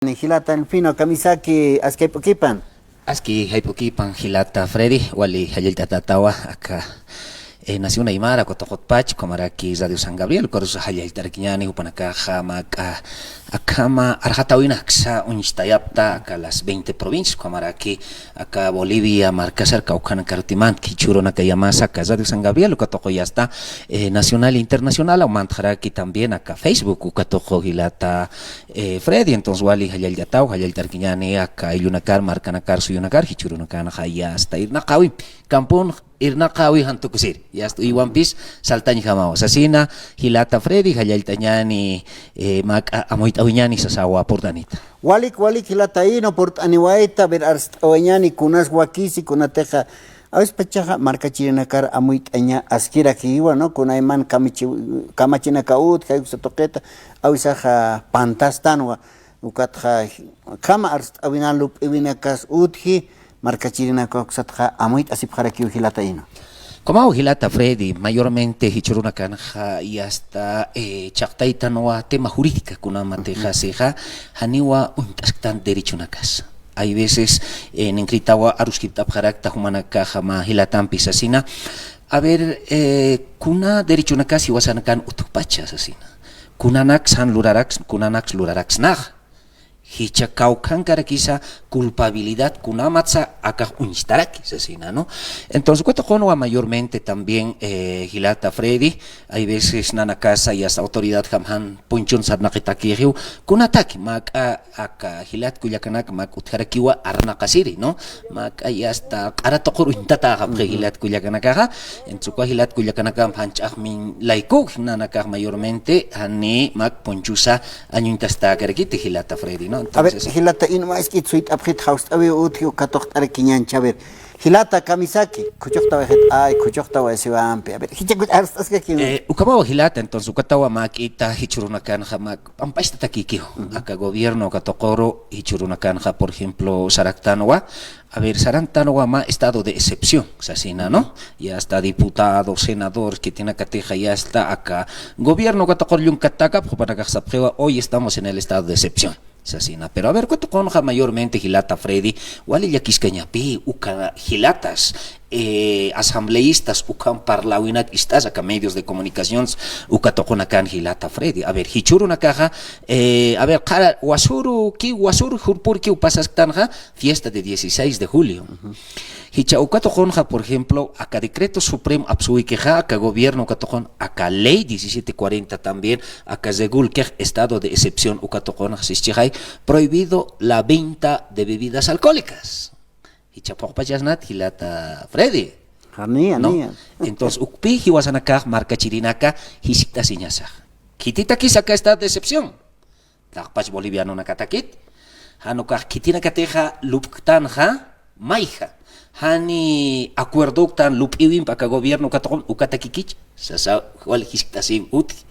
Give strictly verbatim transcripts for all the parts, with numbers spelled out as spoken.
Jilata Delfino, kamisaki, aski jayp'ukipan. Aski jayp'ukipan, jilata Freddy, wali jallallt'atätawa aka, eh, Nación Aymara, uka tuqutpach, ukhamaraki Radio San Gabriel, ukarusa jallallt'arakiñäni, jupanakaxa mä, ah, akhama arxatäwinaksa uñstayapxta aka las veinte provincias, ukhamaraki aka Bolivia markasar kawkhanakarutimantki, jichhürunakayamasa aka Radio San Gabriel uka tuqu, yasta, eh, nacional e internacional, mantxaraki también aka Facebook uka tuqu, jilata, eh, Freddy. Entonces wali jallallt'ataw, jallallt'arakiñäni aka ayllunakar, markanakar, suyunakar, jichhürunakanxa yasta irnaqäwi, campun irnaqäwi jan tukusiri, yasta uywampis saltañjamawa sasina, jilata Freddy, jallallt'añäni, eh, mä, ah, amuyt'äwiñäni sasawa purt'anita. Walik, walik, jilata Ino, purt'aniwayta, a ver, arst'awayañäni kunas wakisi, kunatixa, a veces pachaxa markachirinakar amuyt'aña askirakiwa, ¿no? Kunayman kamachi-, kamachinaka utji, uksa tuqita, a veces, ah, pantastanwa, ukatxa, akhama arst'äwina lup'iwinakas utji, markachirinaka uksatxa amuyt'asipxarakiw, jilata Ino. Kumaw, jilata Freddy, mayormente jichhürunakanxa yasta, eh, chaqtaytanwa tema jurídica kunamatixa, ujú, sixa, janiwa uñt'asktan derechonakas. Hay veces, eh, ninkritawa aruskipt'apxarakta jumanakaxa mä jilatampi sasina. A ver, eh, kuna derechonakas jiwasanakan utjpacha sasina. Kunanaks jan luraraks, kunanaks luraraksnax. Jichha kawkhankarakisa culpabilidad kunamatsa akax uñstaraki sasina, ¿no? Entonces, uka tuqunwa mayormente también, eh, jilata Freddy, hay veces nanakasa yasta autoridadjam jan punchun sarnaqitakixiw, kunataki, mä, ah, aka jilat kullakanak mä utjarakiwa arnaqasiri, ¿no? Mä, ah, yasta q'ara tuqur uñtataxapxi, ujú, jilat kullakanakaxa. Entonces uka jilat kullakanakam jan ch'axmiñ laykuk, nanakax mayormente jani mä punchusa añuñtastäkarakiti, jilata Freddy, ¿no? A ver, entonces, jilata Ino, mä isk'it suyt'apxit, jawst'äwiw utji uka tuqt'arakiñäni, a ver. Jilata kamisaki, khuchuqtawayxit, ay, khuchuqtawayasiwampi. A ver, jichhakuch arst'askaki. Eh, ukhamaw jilata, entonces, ukatawa mä k'ita jichhürunakanxa mä p'amp'achtatakikiw. Ujú. Aka gobierno uka tuquru jichhürunakanxa, por ejemplo, saraktanwa, a ver, sarantanwa mä estado de excepción sasina, ¿no? Ujú. Yasta diputados, senadores, khitinakatixa yasta aka gobierno uka tuqur llunkattakap, jupanakax sapxiwa, hoy estamos en el estado de excepción sasina. Pero a ver, uka tuqunxa mayormente, jilata Freddy, wali llakiskañapï, uka jilatas, eh, asambleístas, ukham parlawinak ist'asa aka medios de comunicaciones, uka tuqunakan, jilata Freddy. A ver, jichhürunakaxa, eh, a ver, qhara, wasürukiw, wasür jurpürkiw pasasktanxa, fiesta de dieciséis de julio. Ujú. Jichha uka tuqunxa, por ejemplo, aka decreto supremo apsuwikixa, aka gobierno uka tuqun, aka ley diecisiete cuarenta también, aka regul kix estado de excepción uka tuqunxa sischixay, prohibido la venta de bebidas alcohólicas. Jichha phuqpachasnat, jilata Freddy. Jani, ¿no? Jani. Entonces, ukpï jiwasanakax markachirinaka jiskt'asiñasax. Khititakis aka estado de excepción. Taqpach bolivianonakatakit. Jan ukax khitinakatixa lupktanxa, mayja. Jani acuerdoktan lup'iwimp aka gobierno uka tuqun, ukatakikich sasa, wal jiskt'asiw utji.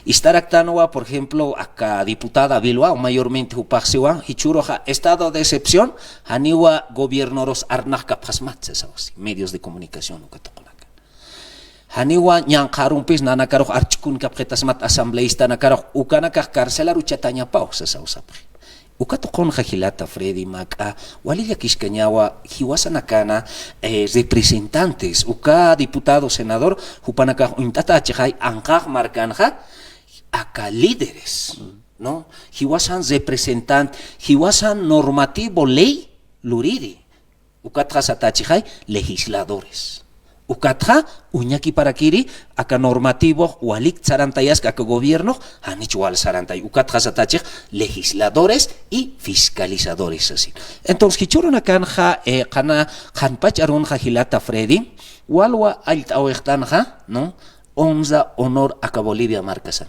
Istaraktanwa, por ejemplo, aka diputada Vilwa, mayormente jupax siwa, jichhüruxa estado de excepción, janiwa gobiernorus arnaqkapxasmat sasaw si, medios de comunicación uka tuqunaka. Janiwa ñanqha arumpis nanakarux arch'ukunkapxitasmat asambleístanakarux, ukanakax carcelaru chatañapaw sasaw sapxi. Uka tuqunxa, jilata Freddy, mä, wali llakiskañawa jiwasanakana, eh, representantes, uka diputado, senador, jupanakax uñt'atächixay anqax markanxa, aka líderes, ¿no? Jiwasan representante, jiwasan normativo, ley luriri. Ukatxa satächixay legisladores. Ukatxa uñakiparakiri aka normativo walik sarantayask aka gobierno, janich wal sarantay. Ukatxa satächix legisladores y fiscalizadores, así. Entonces, jichhürunakanxa, eh, qhana, qhanpach arunxa, jilata Freddy, walwa allt'awixtanxa, ¿no? Onza honor aka Bolivia markasan.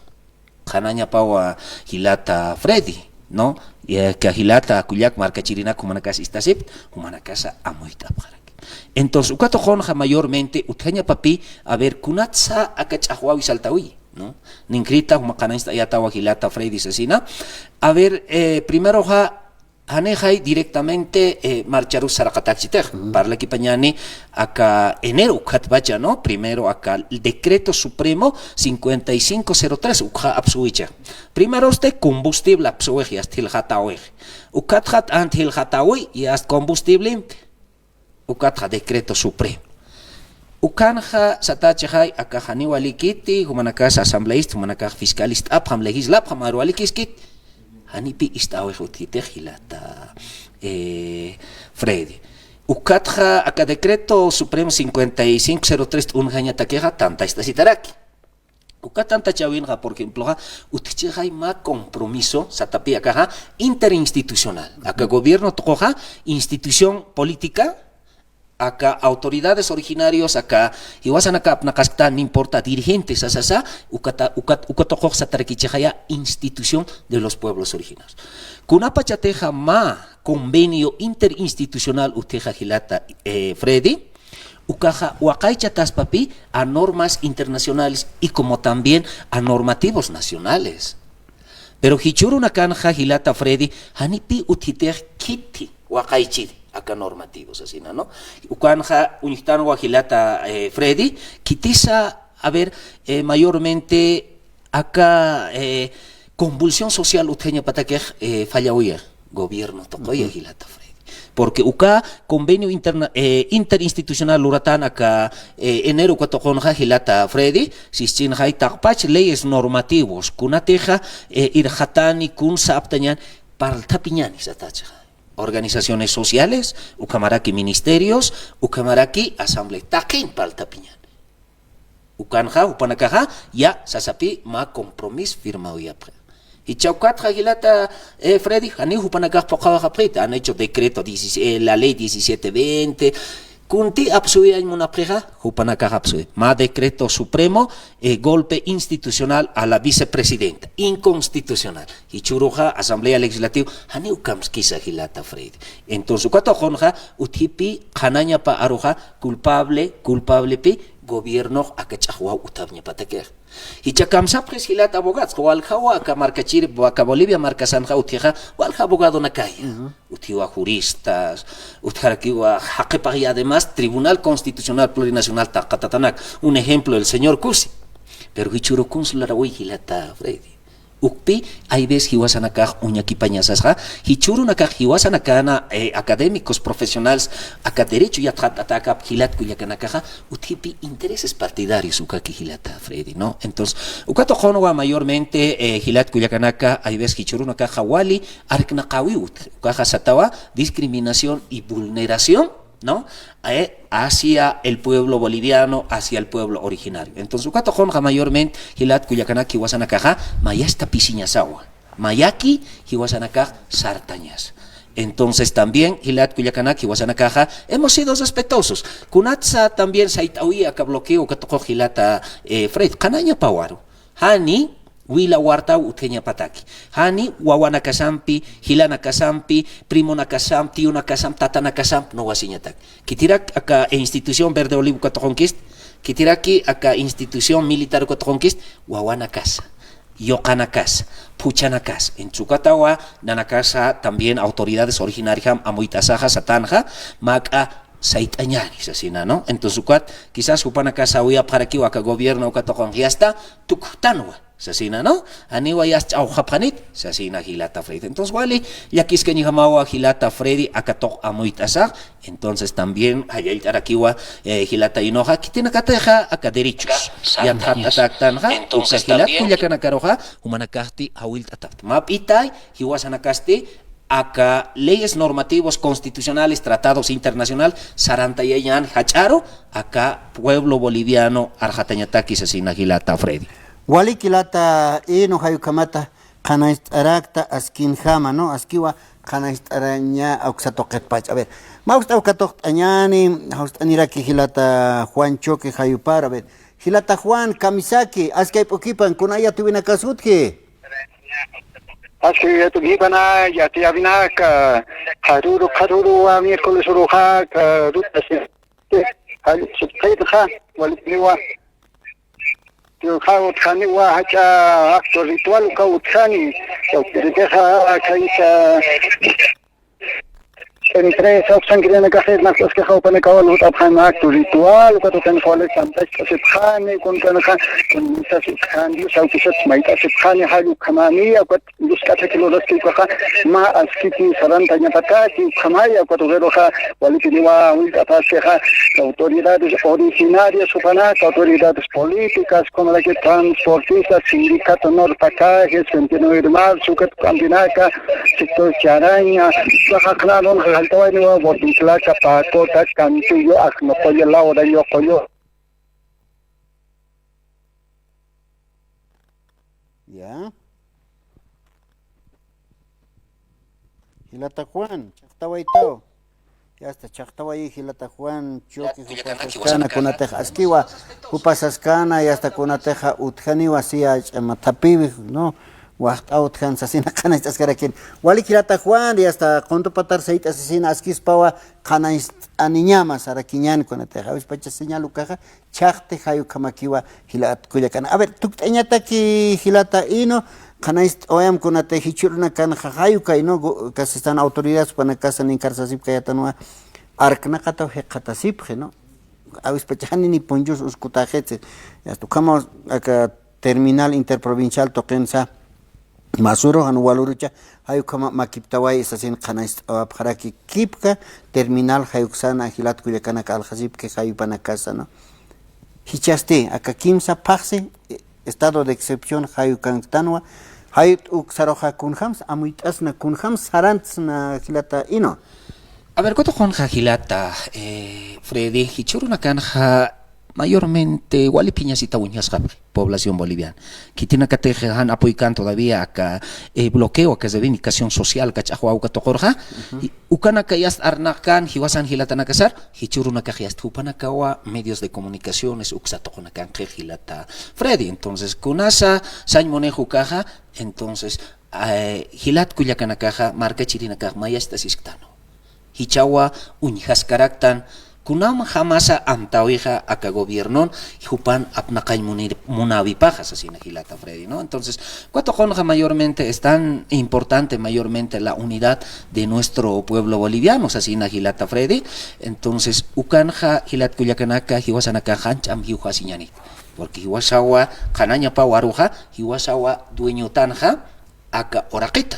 Qhanañapawa, jilata Freddy, ¿no? Y aka jilata kullak markachirinak jumanakas istasipkt, jumanakasa amuyt'apxaraki. Entonces, uka tuqunxa mayormente utjañapapï, a ver, kunatsa aka ch'axwäwi saltawï, ¿no? Ninkrita juma qhanañcht'ayätawa, jilata Freddy sasina. A ver, eh, primeroxa, Janixay directamente, eh, marcharus saraqatakchitix. Parlakipañani aka enero ukhatpacha, ¿no? Primero aka decreto supremo cincuenta y cinco cero tres ukxa apsuwicha. Primerosti combustible apsuwix, yast jilxatäwix. Ukatxa t'ant jilxatäwi, yast combustiblempi. Ukatxa decreto supremo. Ukanxa satächixay, akax janiw walikiti, jumanakas asambleísta, jumanakas fiscalist'apxam, legislapxam, mä walikïskiti. Janipi ist'äwix utjitix jilata, eh, Freddy. Ukatxa aka decreto supremo cincuenta y cinco cero tres t'unjañatakixa tantachasitaraki. Uka tantachäwinxa, por ejemploxa, utjchixay mä compromiso, satapi akaxa, interinstitucional. Aka gobierno tuquxa, institución política, aka autoridades originarios, aka jiwasanaka apnaqaskta, no importa, dirigentes, sasasa, ukata, ukat, uka tuqux satarakichixaya institución de los pueblos originarios. Kunapachatixa mä convenio interinstitucional utjixa jilata, eh, Freddy, ukaxa waqaychataspapï a normas internacionales y como también a normativos nacionales. Pero jichhürunakanxa jilata Freddy, janipi utjitix khithi waqaychiri aka normativos, asina, ¿no? Ukanxa uñjtanwa jilata, eh, Freddy, khitisa, a ver, eh, mayormente aka, eh, convulsión social utjañapatakix, eh, fallawayix gobierno tuquya jilata Freddy. Porque uka convenio interna-, eh, interinstitucional luratan aka, eh, enero uka tuqunxa jilata Freddy, sischinxay taqpach leyes normativos, kunatixa, eh, irxatani, kun saptañan, parlthapiñani satächixa. Organizaciones sociales, ukhamaraki ministerios, ukhamaraki asamblea, taqin parlthapiñani. Ukanxa, jupanakaxa, ya, sasapï mä compromiso firmawayapxi. Jichha ukatxa jilata, eh, Freddy, janiw jupanakax phuqhawayapxiti, han hecho decreto diecisiete, eh, la ley diecisiete veinte, kunti apsuwiyañ munapxixa, jupanakax apsuwi. Mä decreto supremo, eh, golpe institucional a la vicepresidenta, inconstitucional. Jichhüruxa, Asamblea Legislativa, janiw kamskisa jilata Freddy. Entonces, uka tuqunxa, utjipi qhanañapa aruxa, culpable, culpablepi, gobiernox aka ch'axwaw uthapñapatakix. Jichha kamsapxis jilat abogados, waljawa aka markachiri, aka Bolivia markasanxa utjixa, walja abogadonakaya. Utjiwa juristas, utjarakiwa jaqipax y además Tribunal Constitucional Plurinacional taqatatanak. Un ejemplo, el señor Cusi. Pero jichhüru consularway jilata Freddy. Ukpi, hay veces jiwasanakax uñakipañasasxa, jichhürunakax jiwasanakana, eh, académicos, profesionales, aka derecho yatxatäkap jilat kullakanakaxa, utjipi intereses partidarios ukaki jilata Freddy, ¿no? Entonces, uka tuqunwa mayormente, eh, jilat kullakanaka, hay veces jichhürunakaxa wali, arknaqäwiw utji, ukaxa satawa, discriminación y vulneración, ¿no? Eh, hacia el pueblo boliviano, hacia el pueblo originario. Entonces, uka tuqunxa mayormente, jilat kullakanak jiwasanakaxa, mayasta pisiñasawa. Mayaki jiwasanakax sartañasa. Entonces, también, jilat kullakanak jiwasanakaxa, hemos sido respetuosos. Kunatsa también sayt'awi aka bloqueo uka tuqux jilata, eh, Fred, qhanañapawaru. Jani, wila wartaw utjañapataki. Jani, wawanakasampi, jilanakasampi, primonakasampi, tiyunakasampi, tatanakasampi, no wasiñataki. Khitirak aka institución Verde Olivo uka tuqunkist, khitiraki aka institución militar uka tuqunkist, wawanakasa, yuqanakasa, phuchhanakasa. Entonces, ukatawa, nanakasa, también autoridades originarias amuyt'asaxa, satanxa, mak'a sayt'añani, sasina, ¿no? Entonces, ukat, quizás jupanakasa uyapxarakiwa aka gobierno uka tuqunx yasta, tukjtanwa, sasina, ¿no? Janiwa yasta ch'awxapxanit, sasina jilata Fred. Entonces, wali, llakiskañjamawa jilata Freddy, aka tuq amuyt'asax, entonces también, jallallt'arakiwa, eh, jilata Inoxa, khitinakatixa, aka derechos. Yatxatäktanxa, uka jilat kullakanakaruxa, jumanakaxti jawillt'atapxta. Mä p'itay, jiwasanakasti, aka leyes normativos constitucionales, tratados internacionales, sarantayañan jach'aru, aka pueblo boliviano arxatañataki sasina jilata Freddy. Walik jilata Ino, jay ukhamata qhanañcht'arakta askinjama, ¿no? Askiwa qhanañcht'araña uksa tuqitpach. A ver, mä ukst'a uka tuqt'añani, jawst'aniraki jilata Juan Choque jayupar, a ver. Jilata Juan, kamisaki, askay p'ukipan, kunaya tuwinakas utji. Aski yat'ukipana yatiyapinaka, qharüru, qharüruwa, miércoles uruxa, ka ruta, jall sutqitxa, walipniwa. Tiwxa utjaniwa, jach'a acto ritual uka utjani. Kaysa, kaysa, empresa uksankirïnakax irnaqt'askixa jupanakawa lurt'apxani acto ritual, ukat jupanakawa listant'acht'asipxani, kunkanxa, kunsa, cambio, sawkisat mayt'asipxani, jall ukhamani, ukat llusk'athaki luraski ukaxa, mä askiti sarantañapataki, ukhamaya, ukat ukaruxa, walipiniwa, willt'apaskixa, autoridades originarias, jupanaka, autoridades políticas, como la que transportistas, sindicato Norpacajes, veintinueve de marzo, ukat k'ampinaka, sector Charaña, ukaxa q'anarun, jaltawayniwa, Bordislaka, Pacota, Cantillo, Ajnoqollo, Laura, Yoqollo. Ya. Jilata Juan, chhaqtawaytaw. Ya está, chhaqtawayi jilata Juan, Chuqui, jupasaskana kunatix askiwa, jupasaskana, ya está, kunatixa utjaniwa, siya ch'ama thapiwi, ¿no? Waxt'aw utjan sasina qhanañcht'askarakin. Wali jilata Juan, ya está, quntupatar sayt'asisina askispawa, qhanañcht'aniñama sarakiñan kunatixa. Awispacha señal ukaxa, chhaqti jay ukhamakiwa jilat kullakan. A ver, tukt'añataki jilata Ino, qhanañcht'awayam kunati jichhürunakanxa jay ukay, ¿no? Gu-, kasistan autoridades jupanakasa ninkarsasipkayatanwa, arknaqataw jikxatasipxi, ¿no? Awispacha janini punchus uskutaxitsi. Yasta ukhama aka terminal interprovincial tuqinsa, masuru jan walurucha, jay ukhama makiptaway sasin qhanañcht'awapxaraki kipka terminal jay uksana jilat kullakanaka alxasipki jay jupanakasa, ¿no? Jichhasti, aka kimsa phaxsi, eh, estado de excepción jay ukanktanwa, jay uksaruxa kunjams amuyt'asna, kunjams sarantsna jilata Ino. A ver, ukat tuqunxa jilata, eh, Freddy, jichhürunakanxa mayormente wali phiñasita uñjasxapxi población boliviana. Khitinakatix jan apoykan todavía aka, eh, bloqueo, aka reivindicación social, aka ch'axwaw uka tuqurxa. Ujú. Y ukanaka yast arnaqkan, jiwasan jilatanakasar, jichhürunakax yast jupanakawa medios de comunicaciones, uksa tuqunakanxa jilata Freddy. Entonces, kunasa sañ munix ukaxa, entonces, eh, jilat kullakanakaxa, markachirinakax mayast'asisktan. Jichhawa uñjaskaraktan, kunamjamasa amtäwixa aka gobiernon, jupan apnaqañ muni-, munäwipaxa, sasina jilata Freddy, ¿no? Entonces, uka tuqunxa mayormente es tan importante, mayormente la unidad de nuestro pueblo boliviano, sasina jilata Freddy. Entonces, ukanxa jilat kullakanaka, jiwasanakaxa, jan ch'am jiwjasiñäni. Porque jiwasawa, qhanañapaw aruxa, jiwasawa dueñotanxa, aka uraqita.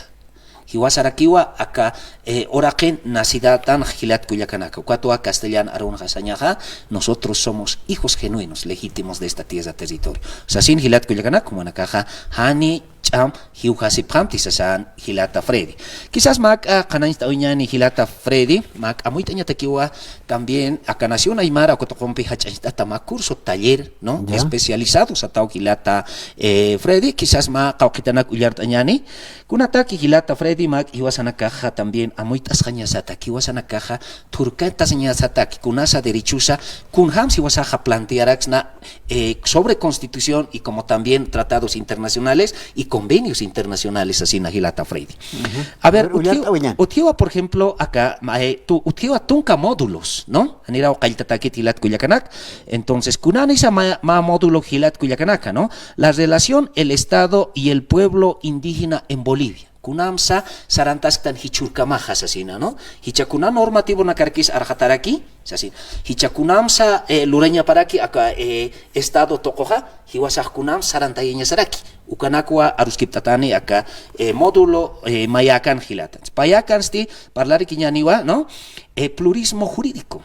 Jiwasarakiwa aka, eh, uraqin nacidatan jilat kullakanaka. Ukatwa castellan arunxa sañaxa, nosotros somos hijos genuinos, legítimos de esta tierra territorio. Sasin jilat kullakanaka, jumanakaxa, jani ch'am jiwjasipxamti sasan jilata Freddy. Quizás mä, ah, qhanañcht'awiñäni jilata Freddy, mä amuyt'añatakiwa también aka Nación Aymara uka tuqumpi jach'añcht'ata mä curso taller, ¿no? Ya. Especializado sataw jilata, eh, Freddy, quizás mä qawqitanak ullart'añäni, kunataki jilata Freddy, mä jiwasanakaxa también amuyt'asxañasataki, jiwasanakaxa thurkatasiñasataki, kunasa derechosa, kunjams jiwasaxa plantearaksna, eh, sobre Constitución y como también tratados internacionales y convenios internacionales, sasina jilata Freddy. Ujú. A ver, a ver, utjiw-, utjiwa, por ejemplo, aka, ma-, eh, tu-, utjiwa tunka módulos, ¿no? Janiraw qalltatäkit jilat kullakanak. Entonces, kunanisa mä, mä módulo jilat kullakanaka, ¿no? La relación el Estado y el pueblo indígena en Bolivia. Kunamsa sarantasktan jichhürkamaxa sasina, ¿no? Jichha kuna normativonakarkis arxataraki, sasin. Jichha kunamsa, eh, lurañaparaki aka, eh, Estado tuquxa, jiwasax kunam sarantayañasaraki. Ukanakwa aruskipt'atani aka, eh, módulo, eh, mayäkan jilata. Payäkansti parlarikiñäniwa, ¿no? Eh, plurismo jurídico.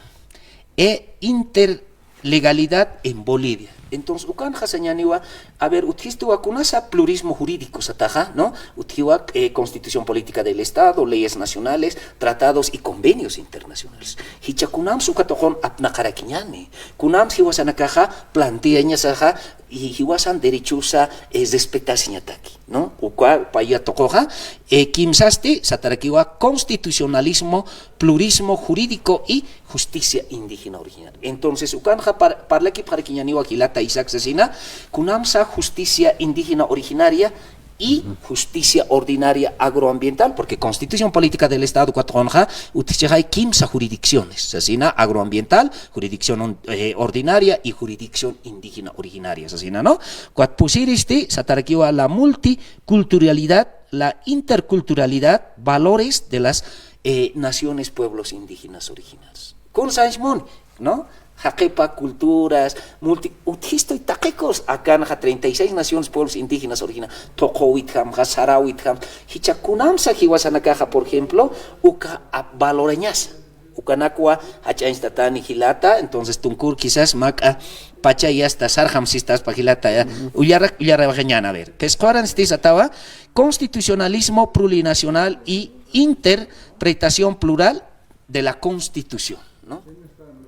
E inter- legalidad en Bolivia. Entonces, ukanxa sañäniwa, a ver, utjistiwa kunasa plurismo jurídico sataxa, ¿no? Utjiwa, eh, Constitución Política del Estado, leyes nacionales, tratados y convenios internacionales. Jichha kunams uka tuqun apnaqarakiñäni. Kunams jiwasanakaxa planteañasaxa, y jiwasan derechosa, eh, respetasiñataki, ¿no? Uka paya tuquxa, eh, kimsasti satarakiwa constitucionalismo, plurismo jurídico y justicia indígena originaria. Entonces, ukanxa par-, parlakipxarakiñäniwa jilata Isaac sasina, kunamsa justicia indígena originaria y justicia ordinaria agroambiental, porque Constitución Política del Estado uka tuqunxa utjchixay kimsa jurisdicciones, sasina agroambiental, jurisdicción on-, eh, ordinaria y jurisdicción indígena originaria, sasina, ¿no? Ukat pusiristi satarakiwa la multiculturalidad, la interculturalidad, valores de las eh, naciones, pueblos indígenas originarios. Kun sañsmun, ¿no? Jaqipa culturas, multi, utjistoy taqikus, akanxa treinta y seis naciones, pueblos indígenas originarios, tuqu witjamxa, sara witjam, jichha kunamsa jiwasanakaxa, por ejemplo, uka ap valorañasa. Ukanakwa jach'añchtatani jilata, entonces tunkur quizás mak'a pacha yasta sarjam sistaspa jilata, ya. Ujú. Uyara, uyara wajañana, a ver. Qisqaransti satawa, constitucionalismo plurinacional y interpretación plural de la Constitución, ¿no?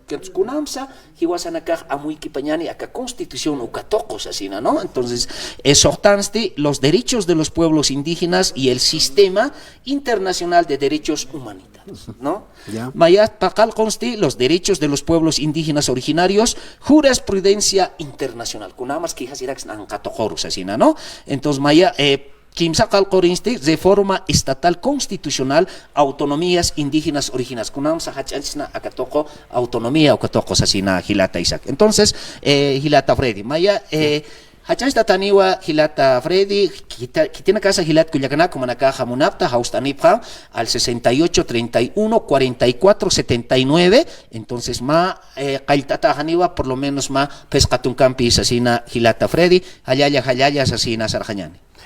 Entonces, kunamsa, jiwasanakax amuykipañani aka Constitución uka tuqu sasina, ¿no? Entonces, eh, suxtansti los derechos de los pueblos indígenas y el sistema internacional de derechos humanitarios, ¿no? Ya. Mayat paqallqunsti los derechos de los pueblos indígenas originarios, jurisprudencia internacional. Kunamas quejas irax anqa tuquru sasina, ¿no? Entonces, maya, eh, kimsa qallqurinsti reforma estatal constitucional, autonomías indígenas originarias. Kunamsa jach'añchsna aka tuqu autonomía, uka tuqu sasina jilata Isaac. Entonces, eh, jilata Freddy, maya, eh, jach'añchtataniwa jilata Freddy, khita-, khitinakasa jilat kullakanaka, jumanakaxa munapta, jawst'anipxa al sesenta y ocho, treinta y uno, cuarenta y cuatro, setenta y nueve. Entonces, mä, eh, qallt'ataxaniwa, por lo menos mä phisqa tunkampi sasina jilata Freddy, jallalla, jallalla sasina sarxañani.